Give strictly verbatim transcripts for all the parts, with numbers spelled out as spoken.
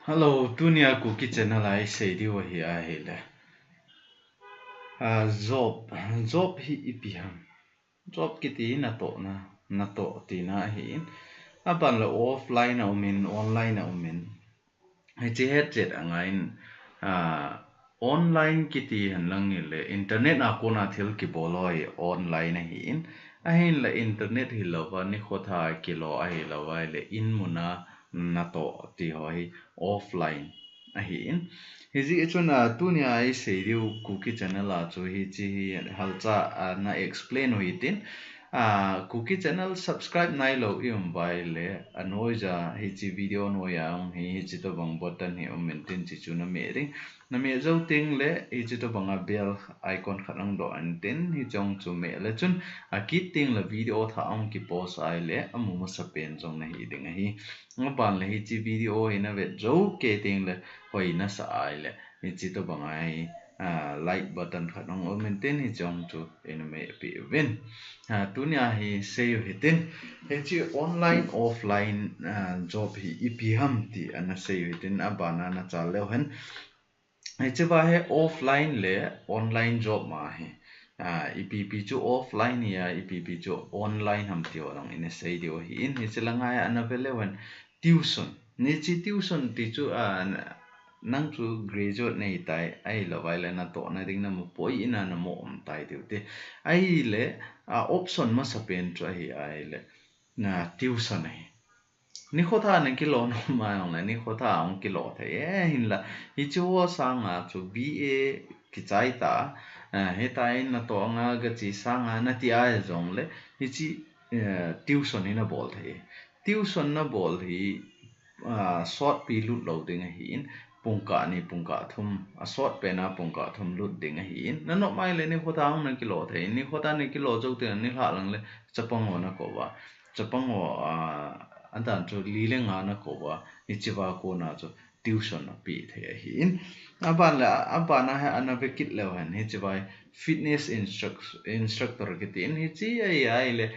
Hello, tunia Kuki channel a isei diu ahi ahile. Ah, job, job hi ipi ham. Job kiti natohna, natoh tina ahin. Aban le offline a umin, online a umin. Hiche hetchet angaiyin, ah, online kiti henlang hile, internet a kona thil kibol ho hi online ahin. Ahinla internet hilouva, nikho tha kilo ahilouva, ahile in muna natoh ti ho hi offline ahin. Hijeh chun, ah, tunia isei diu Kuki channel a chu hiche hi halcha, ah, na explain u hitin. Ah, Kuki channel subscribe nailou ium uva ahile, anoija hiche video noiya um hi, hiche tobang button hi um intin hiche chu nameh ding. Nameh jou tengle, hiche tobanga bell icon khat ahung doh intin, hiche chu meh le chun, akit tengle video thah ahung kipost ahile, amu masapen jong nahi ding ahi. Aban le hiche video hi navet jou kei tengle, hoi nasa ahile, hiche tobanga hi, ah, like button khat ahung um intin, hiche chu inameh peh uvin. Ah, tunia hi sei u hitin. Hiche online, offline, ah, job hi ipi ham ti ana sei u hitin, abana nachal leu hen. Hicheva hi offline le online job ma hi. Ah, ipi ipi chu offline hi a, ipi ipi chu online ham ti ho jong ina sei diu ahin. Hiche langa hi ana ve leu hen tuition. Hiche tuition ti chu, ah, nang chu graduate nahi tai, ahilouva ahile natohna ding namu poi, ina namu um tai tiu te. Ahile, ah, option masapen chu ahi ahile, na tuition ahi. Nikho tha nakilo nom a jongle, nikho tha ahung kilo thei e, hinla. Hiche ho sanga chu B A kichai ta, eh, hitia natoh nga gache sanga nati a jongle, hiche, eh, tuition hi nabol thei. Tuition nabol hi, ah, sotpi lut lou ding ahin, pungkah ni, pungkah thum, asot pena pungkah thum lut ding ahin. Nanop mai le nikho tha hung nakilo thei, nikho tha nakilo jou teng nilhah lang le chapang ho nakou uva. Chapang ho, ah, adan chu li le nga nakou uva, hicheva kona chu tuition apeh thei ahin. Aban le, abana hi ana ve kit leu hen, hicheva hi fitness instruct-, instructor kitin hiche ahi ahile.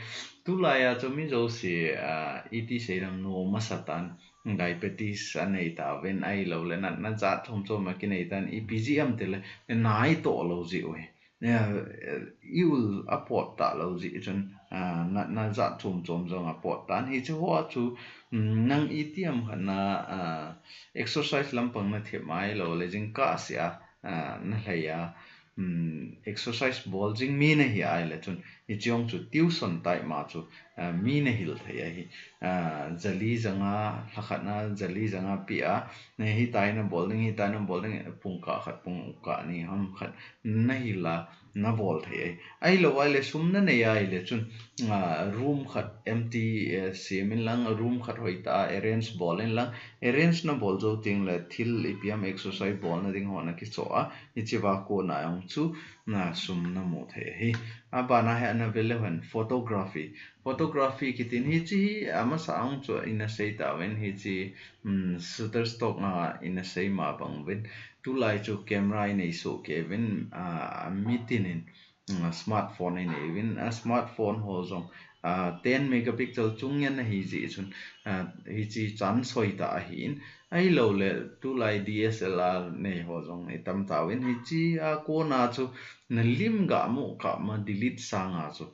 Tulai a chu mi jouse, ah, iti sei dam nom masa tan, diabetes anei tauvin ahiloule, natna jat chom chom akinei tan, ipi jeh ham tile, na itoh lou jeh u hi. Eh, i ul apot talou jeh chun, ah, natna jat chom chom jong apot tan. Hiche hoa chu, um, nang itiham khat na, ah, exercise lampang nathem ahiloule, jingkah seh a, ah, nalhai a, um, exercise bol jing mi nahi ahile chun, hiche jong chu tuition type ma chu, ah, mi nahil thei ahi. Ah, jali janga, lhakhat na jali janga peh a, na hitia nabol ding, hitia nabol ding, pungkah khat, pungkah ni ham khat nahil a, nabol thei ahi. Ahilou ahile sum nanei ahile chun, ah, room khat empty, eh, sem inlang, room khat hoitah a arrange bol inlang, arrange nabol jou tengle thil ipi ham exercise bolna ding ho nakichoh a, hicheva kona jong chu, na sum namu thei ahi. Abana hi ana ve leu hen photography. Photography kitin hiche hi amasa a jong chu ina sei tauvin hiche, um, Shutterstock a ina sei ma bang uvin. Tulai chu camera inei soh kei uvin, ah, mitin in, um, smartphone inei uvin, a smartphone ho jong, ah, ten megapixel chung ngen ahi jeh chun, ah, hiche chan soi tah ahin. Ahiloule tulai D S L R nei ho jong itam tauvin, hiche a kona chu nalim gamu kap ma delete sanga chu.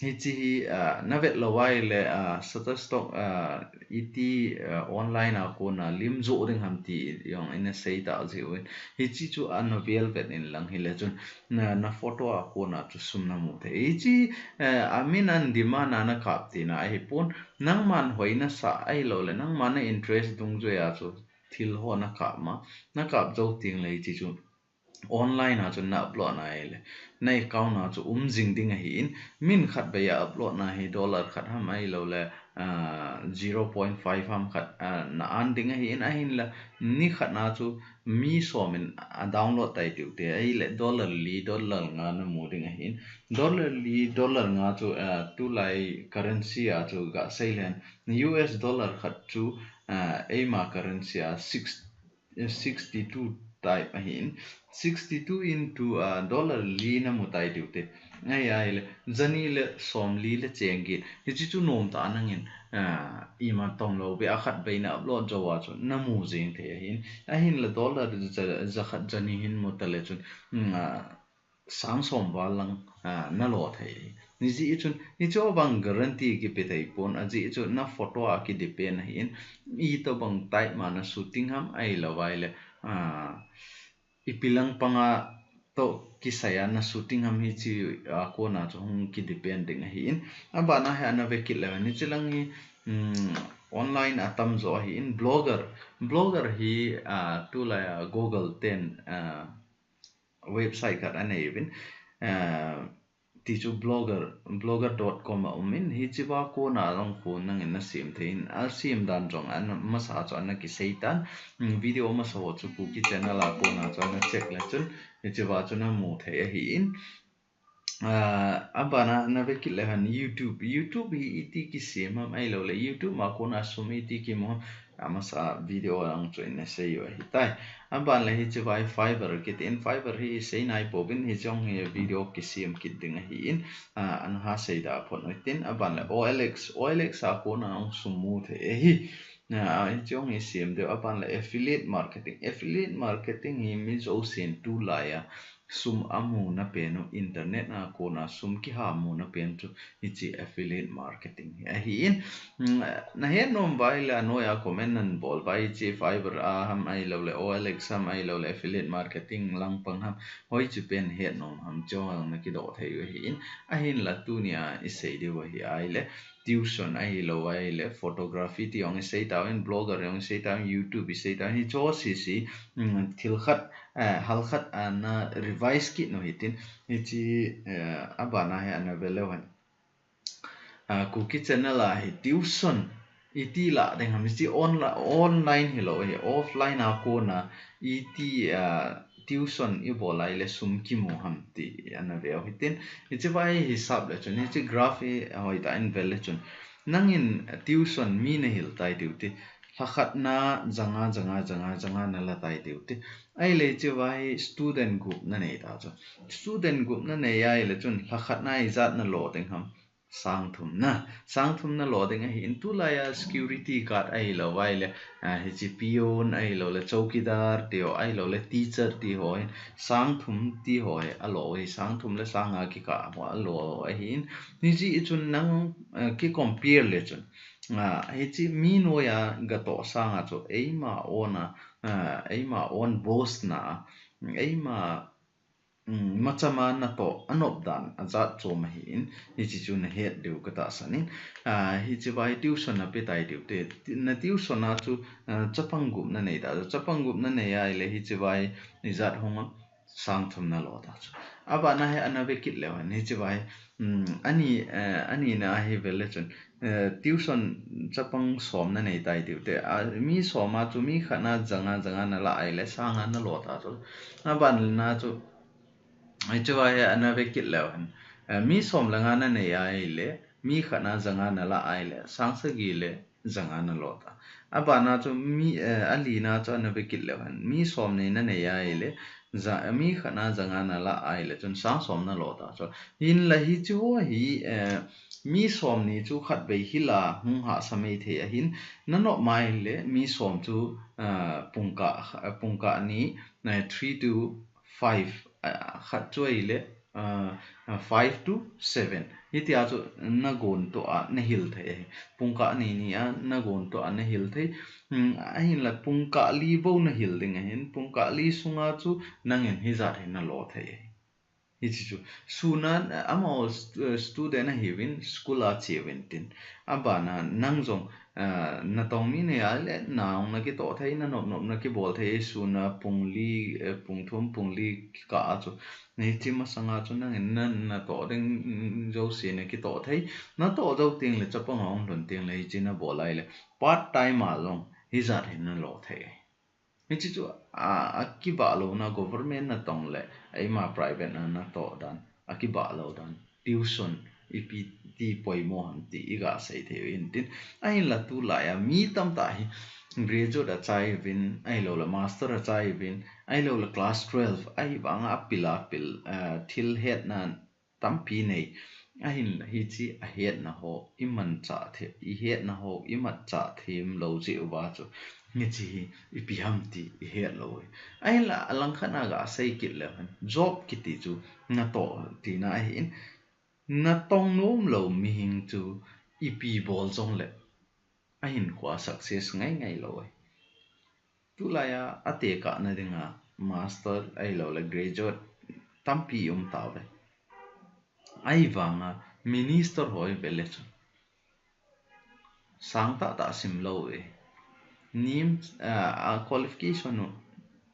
Hiche hi, ah, navet lou ahile, ah, Shutterstock, ah, iti, ah, online a kona lim joh ding ham ti jong ina sei tah jeh uvin. Hiche chu ana vel vet inlang hile chun na, na photo a kona chu sum namu thei. Hiche, eh, amin an demand a nakap tina ahipon, nangman hoi nasah ahiloule, nangman na interest dungjui a chu thil ho nakap ma, nakap jou tengle hiche chu online a chun na upload na ahile, na account a chu um jing ding ahin, min khat beiya upload na hi dollar khat ham ahiloule, ah, zero point five ham khat, ah, na earn ding ahin, ahinla nikhat na chu mi som in a download tai tiu te ahile dollar li, dollar nga namu ding ahin, dollar li, dollar nga chu, ah, tulai currency a chu gasei leu hen, U S dollar khat chu, ah, eima currency a six, sixty two type ahin, sixty two into a dollar li na mu tai diu te. Ai ai le jani le som li le cheng get. Hichi chu nom ta nangin ima tong lo be a khat be na upload jo wa chu na mu jing thei ahin. Ahin le dollar ja khat jani hin mu ta le chun sang som val lang na lo thei. Ni ji chun ni cho bang guarantee ki pe thei pon a ji chu na photo a ki depend ahin. I to bang type ma na shooting ham ai lo vai le ipi lang panga to kisai a na shooting ham hichi a kona chu hung ki depend ding ahin. Abana hi ana ve kit le ni chi lang hi online a tam jo ahin. Blogger blogger hi tulai a Google ten website khat anei vin ti chu blogger blogger dot com a um in hichi va kona long khu nangin na sim thei in a sim dan jong an masa chu ana kisei tan. Video masa ho chu Kuki channel a kona chu ana check le chun hichi va chu na mu thei ahin. Abana na ve kit le han YouTube YouTube hi iti kisem ham ai lo le YouTube ma kona sum iti kimu ham. Amasa video ang chu in na sei u ahi tai. Aban le hichi vai Fiverr kit in Fiverr hi sei nai po bin hichong hi video kisem kit ding ahin. An ha sei da phon u tin aban le O L X O L X a kona ang sum mu thei ahi. Hichong hi sem deu aban le affiliate marketing affiliate marketing hi mi jo sen tulai a sum a mu na pen u internet a kona sum ki ha mu na pen chu hichi affiliate marketing hi ahin. Na het nom vai le a noi a comment nan bol vai hichi Fiverr a ham ai lo le O L X ham ai lo le affiliate marketing lang pang ham hoi chi pen het nom ham chong ang na ki do thei u ahin. Ahin la tuni a i sei deu ahi ai le tuition ahi lo ai le photography ti ong i sei ta in blogger ong i sei ta in YouTube i sei ta in hi cho si si thil khat hal khat ana revise kit no hitin hichi abana hi ana ve leu han. Kuki channel a hi tuition iti la ding ham hichi online hi lo hi offline a kona iti tuition i bol ai le sum kimu ham ti ana ve u hitin hichi vai hi sap le chun hichi graph hi hoi ta in ve le chun nangin tuition mi na hil tai diu ti lhakhat na janga janga janga janga na la tai diu ti ai le hichi vai student group na nei ta chu student group na nei ai le chun lhakhat na i jat na lo ding ham sang thum na sang thum na lo ding ahi in tulai a security guard ahi lo vai le hichi peon ahi lo le chowkidar ti ho ahi lo le teacher ti ho hin sang thum ti ho hi a lo hi sang thum le sang a ki ka ho a lo ahi in ni ji i chun nang ki compare le chun hichi mi noi a ga to sang a chu eima on a eima on boss na eima machama na to anop dan a jat chom ahi in hichi chu na het deu ka ta sanin hichi vai tuition a pe tai deu te na tuition a chu chapang gup na nei ta chapang gup na nei ai le hichi vai ni jat hong a sang thum na lo ta chu abana hi ana ve kit leu han hichi vai ani ani na hi ve le chun tuition chapang som na nei tai diu te mi som a chu mi khat na janga janga na la ai le sang a na lo ta chu aban na chu hichi vai hi ana ve kit leu han mi som le nga na nei ai le mi khat na janga na la ai le sang sagi le janga na lo ta abana chu mi ali na chu ana ve kit leu han mi som nei na nei ai le mi khat na janga na la ai le chun sang som na lo ta chu hin la hichi ho hi mi som ni chu khat vei hi la hung ha sa mai thei ahin na no mai le mi som chu pungka pungka ni three to five khat chu ai le five to seven hitia chu na gon to a na hil thei ahi pungka ni ni a na gon to a na hil thei ahin la pungka li bo na hil ding ahin pungka li sunga chu nangin hi jat hi na lo thei ahi hichi chu suna ama student ahi vin school a chi vin tin abana nang jong na tong mi nei ai le na ong na ki to thei na nop nop na ki bol thei suna pung li pung thum pung li ki ka a chu ni chi ma sanga chu nang in na na to ding jo si na ki to thei na to jo ting le chapang ong lhun ting le chi na bol ai le part time a long hi jat hin na lo thei hichi chu a ki ba lo na government na tong le eima private na na to dan a ki ba lo dan tuition ipi ti poimo ham ti i ga sei thei u in tin ahin la tulai a mi tam ta hi graduate a chai uvin, ahilou le master a chai uvin, ahilou le class twelve, ahivanga apil apil, eh, thil hetna tampi nei. Ahinla hiche ahetna ho imanchah the, ihetna ho imatchah them lou jeh uva chu, hiche hi ipi ham ti ihet lou e. Ahinla alangkhat a gasei kit leu hen, job kiti chu natoh tina ahin, natong nom lou mihing chu ipi bol jongle ahinkhoa success ngai ngai lou e. Tulai a, atekahna dinga master ahilou le graduate tampi um tauve. Ahivanga minister ho ive le chun, sang tahtah sim lou e. Nim, ah, a qualification u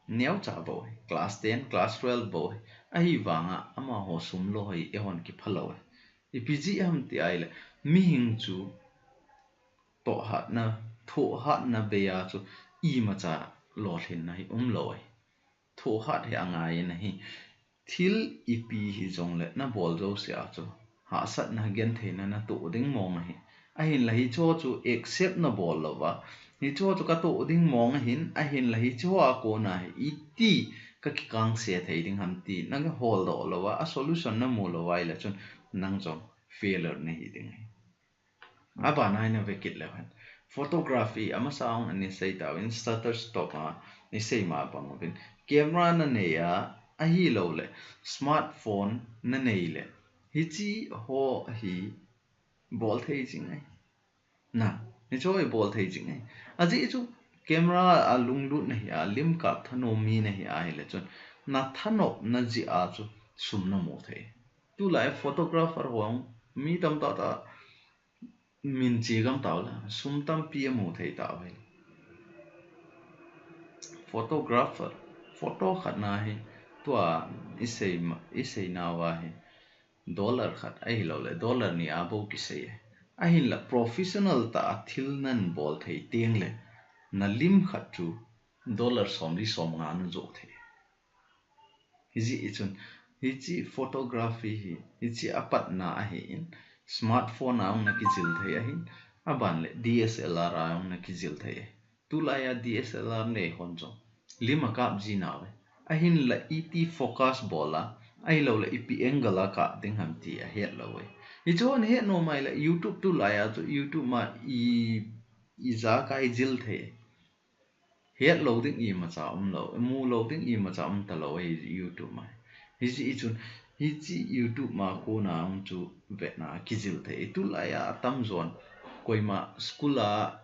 neocha bou e. Class ten, class twelve bou e. Ahivanga amaho sum lo hi eihon kipha lou e. Ipi jeh ham ti ahile, mihing chu tohhatna, thohhatna bei a chu imacha lolhinna hi um lou e. Thohhat hi angai in ahi. Thil ipi hijongle nabol jouse a chu hahsatna, gentheina natoh ding mong ahi. Ahinla hicheho chu accept nabol louva, hicheho chu katoh ding mong ahin, ahinla hicheho a kona hi iti kakikangse thei ding ham ti naholdoh louva, a solution namu louva ahile chun nang jong failure nahi ding ahi. Abana hi nave kit leu hen, photography, amasa a hung ana sei tauvin, Shutterstock a isei ma bang uvin, camera nanei a, ahilou le smartphone nanei le, hicheho hi bol thei jing ahi. Na, hicheho hi bol thei jing ahi. Ajeh chu camera a lunglut nahi a, lim kap thanom mi nahi ahile chun, nathanopna jeh a chu sum namu thei. Tulai photographer ho mi tamtah tah min che gam tau le, sum tampi amu thei tau ahi. Photographer, photo khatna hi, tua isei ma, isei nauva hi, dollar khat ahilou le, dollar ni a bou kisei e. Ahinla professional tah a thil nabol thei teng le, nalim khat chu dollar somli somnga najoh thei. Hijeh chun, hiche photography hi, hiche apatna ahin, smartphone a hung nakijil thei ahin, aban le D S L R a hung nakijil thei ahi. Tulai a D S L R nei hon jong lim akap ji nauve. Ahinla iti focus bol a, ahilou le ipi angle a kap ding ham ti ahet lou e. Hicheho nahet nom ahile YouTube tulai a chu YouTube ma i, ijakai jil thei. Het lou ding imacha um lou, mu lou ding imacha um talou ahi YouTube ma. Hijeh chun, hiche YouTube ma kona hung chu vetna kijil thei. Tulai a atamjon, koima school a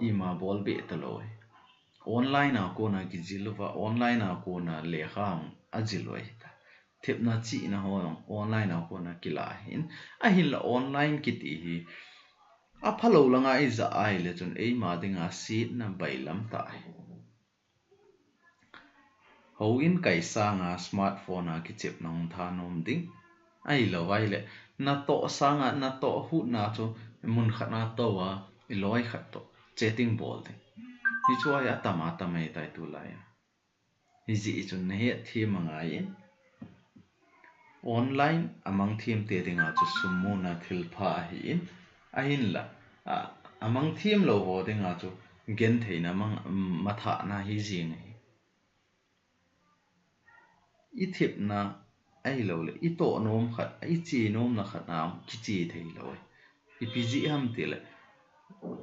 ima bol beh talou ahi. Online a kona kijil uva, online a kona lekha hung ajil u ahi ta. Thepna chihna ho jong online a kona kila ahin. Ahinla online kiti hi aphalou langa ija ahile chun eima dinga setna bailam tah ahi. Houin kai sanga smartphone a kichepna hung thanom ding. Ahilou ahile, natoh sanga, natoh hutna chu mun khat a tou a, iloi khat toh chatting bol ding. Hichu hi atam atam ahitai tulai a. Hijeh chun nahet them angai in. Online a mangthemte dinga chu sum muna thilpha ahin, ahinla, a, a mangthem lou ho dinga chu gentheina mang, mathahna hi jing ahi. I thepna ahilou le, i toh nom khat, i che nomna khat a kiche thei lou ahi. Ipi jeh ham tile,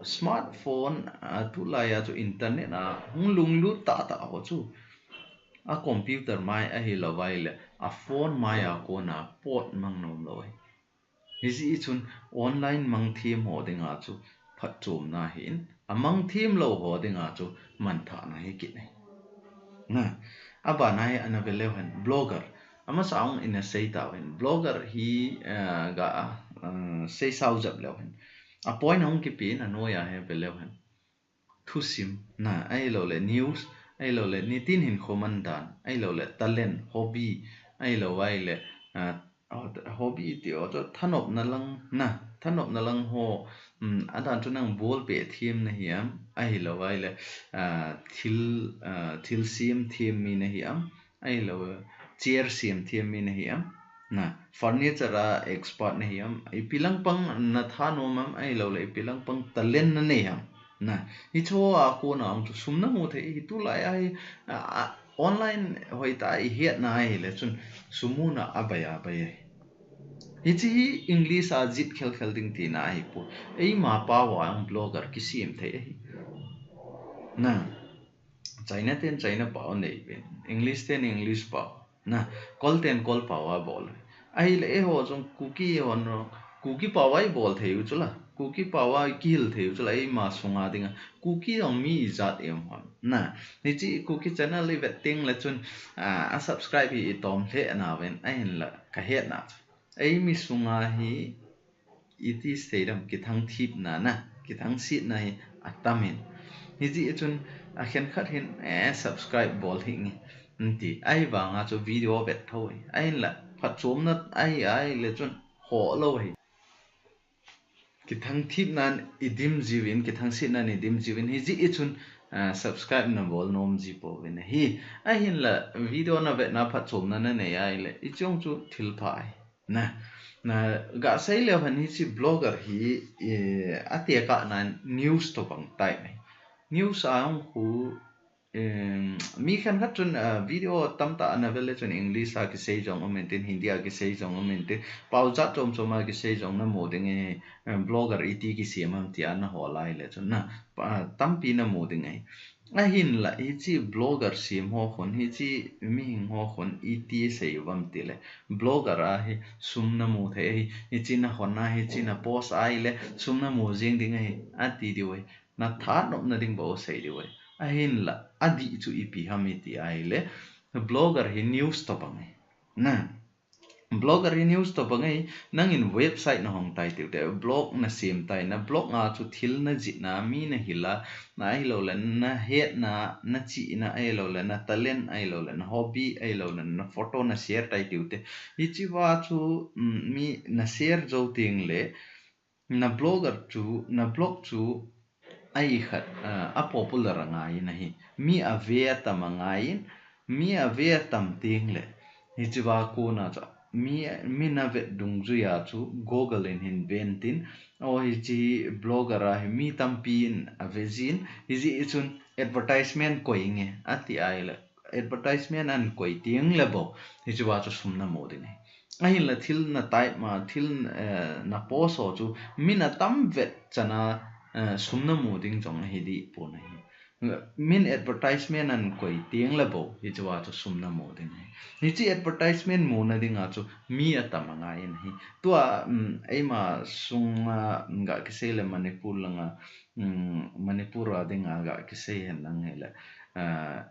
smartphone, a, tulai a chu internet a hung lunglut tahtah ho chu a computer mai ahilou vai le, a phone mai a kona pot mang nom lou ahi. Hijeh chun online mangthem ho dinga chu phatchomna ahin, a mangthem lou ho dinga chu manthahna hi kit ahi. Na, abana hi ana ve leu hen, blogger. Amasa a hung ina sei tau hen. Blogger hi, eh, ga, eh, sei sao jep leu hen. A point hung kipe in anoi a hi ve leu hen. Thusim, na, ahilou le news, ahilou le nitin hinkho man dan, ahilou le talent, hobby, ahilou vai le, ah, hobby ti o chu thanopna lang, na, thanopna lang ho, um, adan chu nang ball peh them na hiam, ahilou vai le, ah, thil, ah, thil sem them mi na hiam, ahilou, chair sem them mi na hiam, na, furniture a expert na hiam, ipi lang pang na thanom am, ahilou le ipi lang pang talent na nei am, Na, hiche a kona hung chu sum namu thei hi tulai a hi, a, a, online hoitah a ihetna ahile chun sum muna abai abai ahi. Hiche hi English a jit khel khel ding tina ahipoi. Eima pao a hung blogger kisem thei ahi. Na, China ten China pao nei uvin, English ten English pao. Na, Kol ten Kol pao a bol. Ahile eiho jong Kuki hon, Kuki pao a ibol thei u chula, Kuki pao a ikihil thei u chula, eima sunga dinga. Kuki jong mi ijat em hon. Na, hiche Kuki channel ivet teng le chun, a, a subscribe hi itom lheh nauvin, ahinla kahetna chu. Eimi sunga hi iti seidam kithang thipna na, kithang sitna hi atamin. Hijeh chun akhen khat hin, eh, subscribe bol hih nge. Nti, ahivanga chu video vet tho hi. Ahinla, phatchomna ahi, ahile chun ho lou hi. Kithang thipnan idim jiuvin, kithang sitnan idim jiuvin. Hijeh chun, ah, subscribe nabol nom ji pouvin ahi. Ahinla, video navetna phatchomna nanei ahile, hiche jong chu thil pha ahi. Na, na, gasei leu hen hiche blogger hi, eh, atekahnan news tobang type ahi. News a hung khu, em, mi khenkhat chun, ah, video tamtah ana vel le chun English a kisei jong um intin, Hindi a kisei jong um intin, pao jat chom chom a kisei jong namu ding ahi, em, blogger iti kisem ham tia nahol ahile chun na, pa, tampi namu ding ahi. Ahinla, hiche blogger sem ho khun, hiche mihing ho khun iti sei uvam tile, blogger a hi sum namu thei ahi, hiche nahon a, hiche na post ahile sum namu jing ding ahi, ati diu ahi. Nathanopna ding bou sei diu ahi. Ahinla, adih chu ipi ham iti ahile, blogger hi news tobang ahi. Na, blogger hi news tobang ahi, nangin website nahong tai tiute, blog nasem tai, na blog a chu thil najihna, mi nahil a, na ahiloule nahetna, nachihna ahiloule na talent ahiloule na hobby ahiloule na photo nashare tai tiute. Hichea chu, mm, mi nashare jou tengle, na blogger chu, na blog chu, a ikhat, ah, a popular angaiyin ahi. Mi ave atam angaiyin, mi ave atam tengle, hichea kona chu, mi, mi navet dungjuia chu Google in hin ven tin, o hiche blogger a hi mi tampin ave jin, hijeh chun advertisement koi inge, ati ahile, advertisement ahin koi tengle bou, hichea chu sum namu ding ahi. Ahinla thil na type ma, thil, eh, na post ho chu, min atam vet chana, eh, sum namu ding jong ahi deh pon ahi. Min advertisement ahin koi tengle bou, hichea chu sum namu ding ahi. Hiche advertisement muna dinga chu mi atam angaiyin ahi. Tua, um, eima sunga, um, gakisei le Manipur langa, um, Manipur a dinga gakisei henlang hile, ah,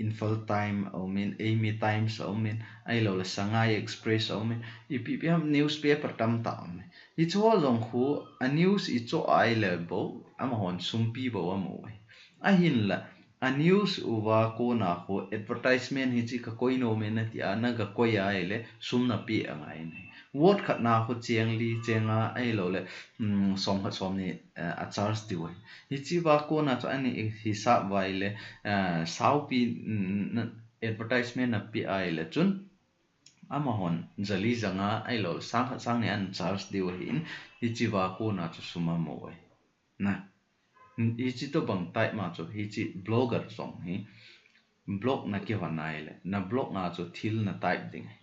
Imphal Times aumin, Eimi Times aumin, ahiloule Sangai Express aumin, ipi ipi ham newspaper tamtah aumin. Hicheho jong khu a news ichoh ahile bou, amahon sumpi bou amu ahi. Ahinla, a news uva kona khu advertisement hiche kakoi nome natia nagakoi ahile sum napeh angaiyin ahi. Word khatna khu cheng li, cheng nga ahiloule, um, som khat som ni, eh, a charge diu ahi. Hichea kona chu ahin hisap uva ahile, eh, saopi, mm, advertisement napeh ahile chun, amahon jali janga ahiloule sang khat sang ni ahin charge diu ahin, hichea kona chu sum amu ahi. Na, hiche tobang type ma chu, hiche blogger jong hi, blog nakihon ahile, na blog a chu thil na type ding ahi.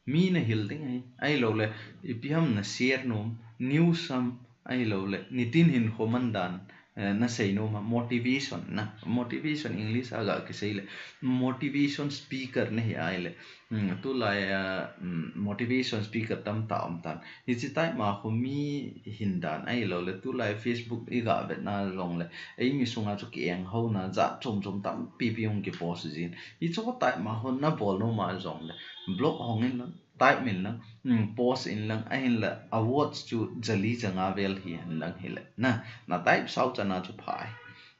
Mi nahil ding ahi. Ahiloule, ipi ham na share nom, news ham, ahiloule, nitin hinkho man dan, eh, nasei nom ham, motivation na, motivation English a gakisei le, motivation speaker nahi ahile, um, tulai a, um, motivation speaker tamtah aumtan. Hiche type ma khu mi hindan ahiloule, tulai Facebook igavetna jongle, eimi sunga chu kienghouna jat chom chom tampi pi hung kipost jin. Hicheho type ma khu nabol nom a jongle, blog hong inlang, type inlang, um, post inlang, ahinla a words chu jali janga vel hihen lang hile. Na, na type sao chana chu pha ahi.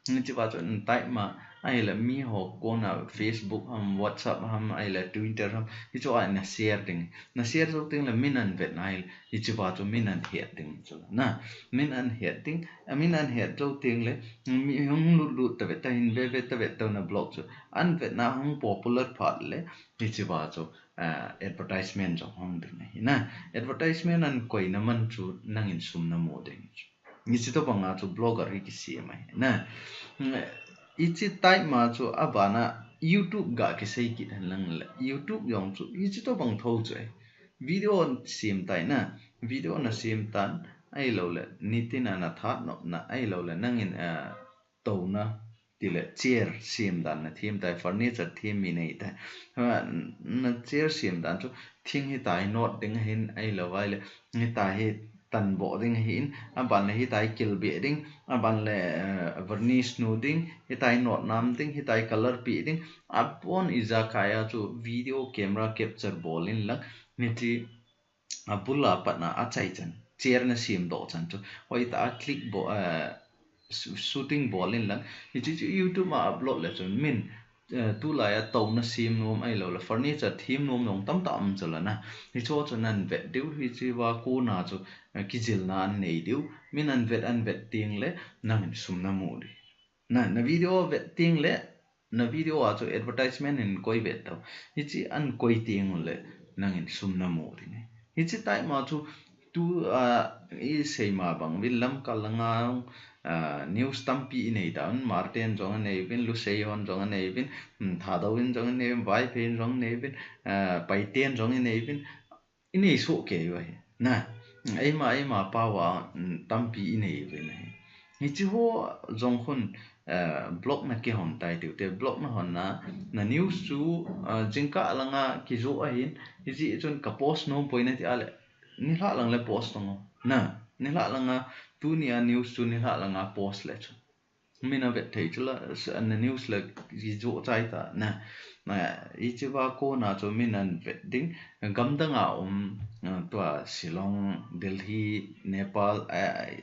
Hichea chu na type ma, ahile miho kona Facebook ham, WhatsApp ham, ahile Twitter ham, hichea na share ding. Na share jou tengle min ahin vet na ahile, hichea chu min ahin het ding chu. Na, min ahin het ding, a min ahin het jou tengle, mi hung lut lut tave ta, hin ve ve tave ta na blog chu. Ahin vetna hung popular phat le, hichea chu, ah, advertisement jong hung ding ahi na. Advertisement ahin koina man chu nangin sum namu ding chu. Hichi tobang a chu blogger hi kisem ahi. Na, hichi type ma chu abana YouTube ga kisei kit hen lang le. YouTube jong chu hichi tobang tho chu ahi. Video sem tai na. Video na sem tan ahilou le. Nitin a na that nop na ahilou le. Nangin, eh, touna tile chair sem dan na them tai, furniture them mi nei tai. Ha, na chair sem dan chu thing hitai not ding ahin ahilou vai le. Hitai hi tan boh ding ahin, aban le hitai kil beh ding, aban le, eh, varnish nu ding, hitai not nam ding, hitai color pi ding, apon ijakai a chu video camera capture bol in lang, hichi abul a pat na achai chan, chair na sem doh chan chu, hoitah a click bol, eh, shooting bol in lang, hichi chu YouTube a upload le chun min, eh, tulai a touna sem nom ahilou le, furniture them nom jong tamtah um chu la na. Hicho chu nan vet diu, hichi va kona chu, eh, kijilna an nei diu, min an vet, an vet teng le, nangin sum na mu ding. Na, na video vet teng le, na video a chu advertisement in koi vet tau. Hichi an koi teng le, nangin sum na mu ding. Hichi type ma chu tu, ah, isei ma bang vin lamkal langa, ah, news tampi inei ta un, Marten jong anei vin, Lusei hon jong anei vin, um, Thadou in jong anei vin, Vaiphei in jong anei vin, ah, Paiten jong anei vin, inei soh kei u ahi. Na, eima, eima pao a, um, tampi inei vin ahi. Hichi ho jong khun, eh, blog na kihon tai tiu te, blog na hon na, na news chu, eh, jingkah langa kijoh ahin, hichi chun ka post nom poi na ti a le, nilhah lang le post tong o. Na, nilhah langa, tuni a news chu nilhah langa post le chu. Min a vet thei chu la, s-, na news le kijoh chai ta, na. Na, hichi va kona chu min an vet ding, gamdang a um, eh, tua Shillong, Delhi, Nepal, eh,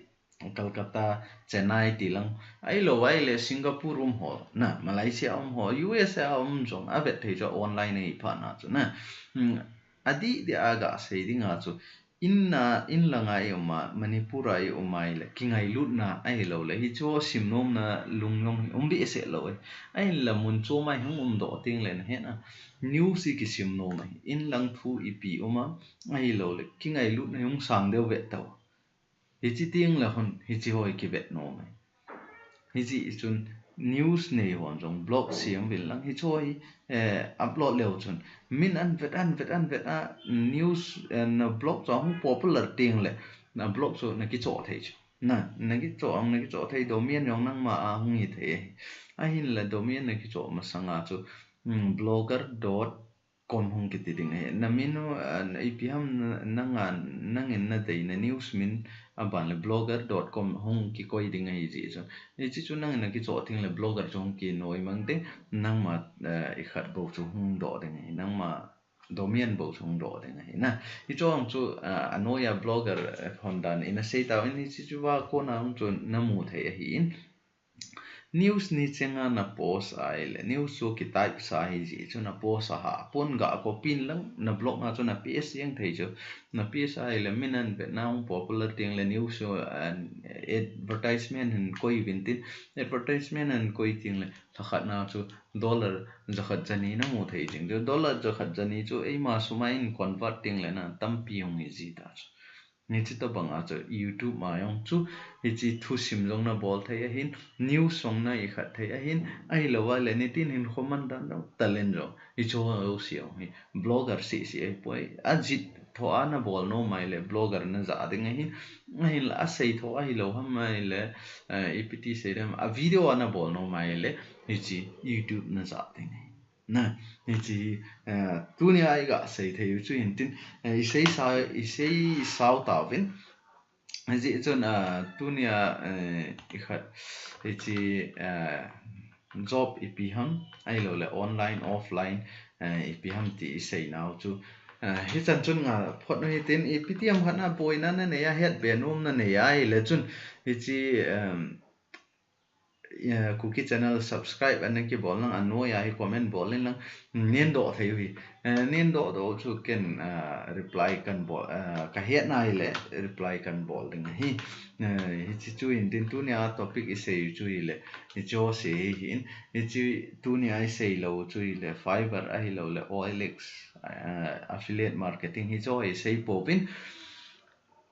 Calcutta, Chennai ti lang. Ahilou vai le Singapore um ho, na, Malaysia um ho, U S A um jong a vet thei chu online a hi pha na chu na. Hmm, adih dih a ga sei ding a chu. In na, in langa i um a, Manipur a i um a i le, kingailutna ahilou le, hicho sim nom na lung jong hi um behseh lou e. Ahin la mun chom a i hung um doh teng le na he na. News i kisim nom ahi. In lang thu ipi um a, ahilou le, kingailutna hung sang deu ve tau. Hichi teng le hon, hichi ho hi kivet nom ahi. Hichi chun news nei hon jong blog sem vin lang hicho hi, eh, upload leu chun. Min an vet, an vet, an vet a news, eh, na blog chu hung popular teng le, na blog chu na kichoh thei chu. Na, na kichoh ang, na kichoh thei domain jong nangma a hung hi thei ahi. Ahin la domain na kichoh masanga chu, mm, blogger dot com hung kiti ding ahi. Na min u, ah, ipi ham na, nanga, nangin na dei na news min aban le blogger dot com hung kikoi ding ahi jeh chun. Hichi chu nangin na kichoh teng le blogger chu hung kinoi mang ding, nangma, eh, i khat bou chu hung doh ding ahi. Nangma domain bou chu hung doh ding ahi na. Hicho ang chu, ah, anoiya blogger, eh, hon dan in a sei tau in hichi chu va kona hung chu na mu thei ahi in. News ni chenga na post a ile, news chu kitype sa hi jeh chu na post a ha, pon ga copy in lang, na blog a chu na paste jeng thei chu, na paste a ile, min an vet na hung popular teng le news chu, eh, advertisement hin koi vin tin, advertisement an koi teng le, lhakhat na chu dollar jakhat jani na mu thei jeng chu, dollar jakhat jani chu eima sum a in convert teng le na tampi hung hi ji ta chu. Hichi tobang a chu YouTube ma jong chu, hichi thusim jong na bol thei ahin, news jong na i khat thei ahin, ahilou va le nitin hin khoman dan jong, talent jong, hicho ho jouse jong hi, blogger seh seh ahi poi, ajih tho a na bol nom a ile, blogger na ja ding ahin, ahin la asei tho ahilou ham a ile, eh, ipi ti sei dem, a video a na bol nom a ile, hichi YouTube na ja ding ahi. Na, hichi, eh, tunia i ga sei thei u chu hin tin, eh, i sei sa, i sei sao tauvin. Hijeh chun, eh, tunia, eh, i khat, hichi, eh, job ipi ham, ahilou le online, offline, eh, ipi ham ti i sei nau chu. Eh, hichan chun nga phot u hitin, ipi ti ham khat na boina na nei a, het be nom na nei a, ahile chun, hichi, em, eh, Kuki channel subscribe ana kibol lang, anoiya hi comment bol in lang, nen doh thei u hi. Eh, nen doh doh chu ken, ah, reply kan bol, ah, ka het na ile reply kan bol ding ahi. Eh, hichi chu hin tin tunia topic i sei u chu ile, hicho sei hi hin. Hichi tunia i sei lou chu ile Fiverr ahilou le O L X, ah, affiliate marketing hicho hi sei pouvin.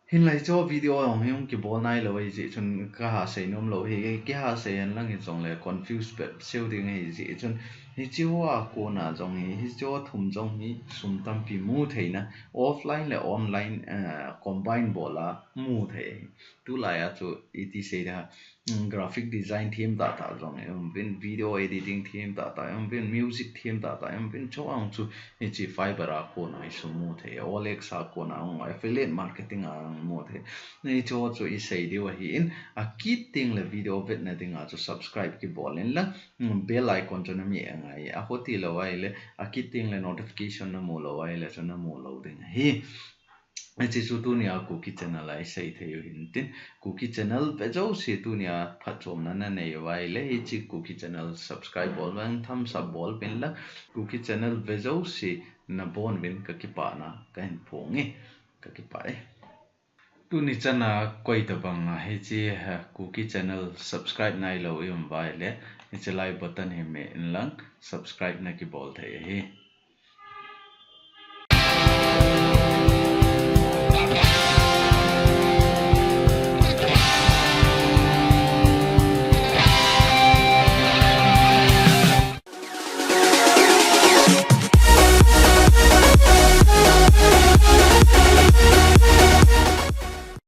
Hinlah hiche video jong hi hung kibol nailou ahi jeh chun kaha sei nom lou hi, kaha sei hen lang hijongle confuse bep seu ding ahi jeh chun, hiche hoa kona jong hi, hiche ho thum jong hi sum tampi mu theina, offline le online, eh, combine bol a mu thei ahi. Tulai a chu iti sei da, um, graphic design them tahtah jong, um, vin video editing them tahtah, um, vin music them tahtah, um, vin chong chu hiche Fiverr a kona hi sum mu thei, O L X a kona, um, affiliate marketing a mu thei. Hiche ho chu isei diu ahin, akit tengle video vetna dinga chu subscribe kibol in lang, um, bell icon chu nameh angai, aho tilou ahile, akit tengle notification namu lou ahile chu namu lou ding ahi. Hiche chu tunia Kuki channel a isei thei u hintin, Kuki channel ve jouse tunia phatchomna nanei uva ahile, hiche Kuki channel subscribe bol uvin, thumbs up bol uvin lang, Kuki channel ve jouse nabon uvin kakipana kahin phong e, kakipah e. Tuni chana koi tabanga hiche, eh, Kuki channel subscribe nailou ium uva ahile, hiche like button hi meh in lang subscribe nakibol thei ahi.